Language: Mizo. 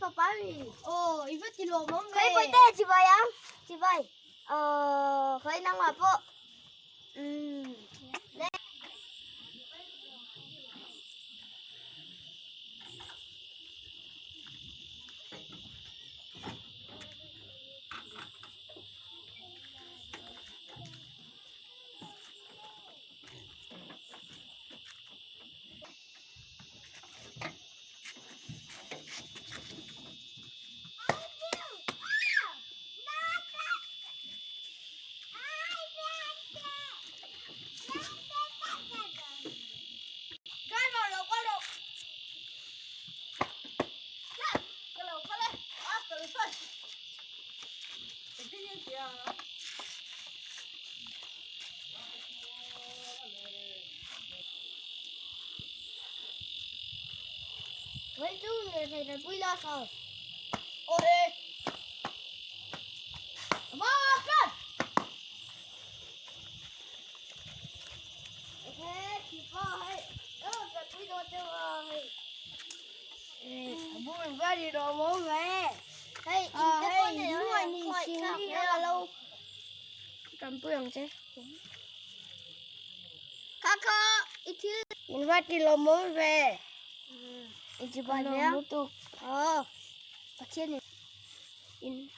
fapa mi. Aw, i va ti lawm awm ve. Khawi pawih te chibai ang. Chibai. Aw, khawi nangmah pawh. Umm. Driver lo kal rawh. Ka lo kal e. A ka lo sawi. Engtin nge tia? Với chú người thầy là vui lo sao? Ôi. Ma kan. Thế thì có hay. Đó là vui lo cho hay. Hey, Hei nuai ni sing li a lo Kan pui ang che. Kha kha i thil. Min va ti lo mawi ve. I ti bai ve a. Ờ. Pathian in. In.